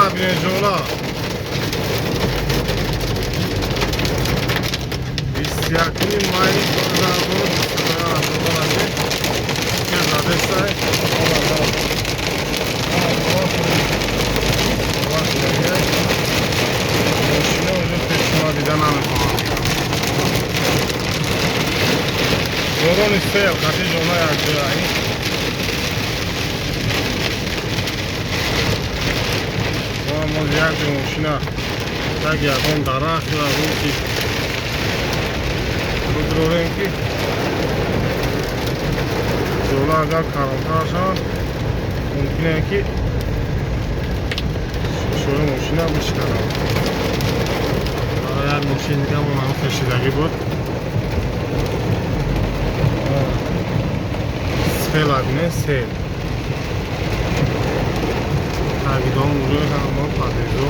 Жола бинед, жола. 21-уми майи 2022 жола ки задестай. Мошина уже пешуна дида наметавонам. Борони сел қати жола якҷоя. Мо як ҷо мошина так ягон дарахт ё ягон чи бидурорем, ки жола агар калонтар шавад, мумкине ки шишои мошина бишканад. Як мошин дига монам кашидагӣ буд. Села бинед, сел тагидон уже ҳама подъездо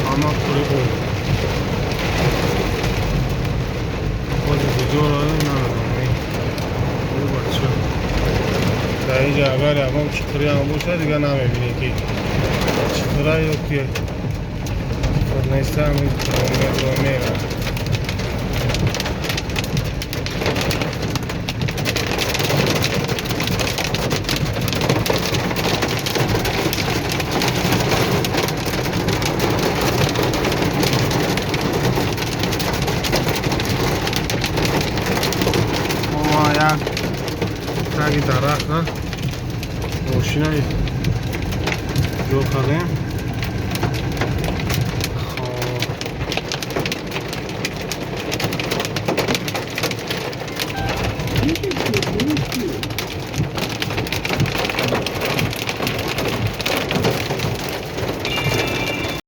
ҳама пури об. Ҳозир куҷо равем, намедонам. Бача, дар инҷа агар ягон чуқуриам бошад, дига намебинӣ, ки чуқура ё ки чуқур неста. Мера як таги дарахта мошина ҷо кардем.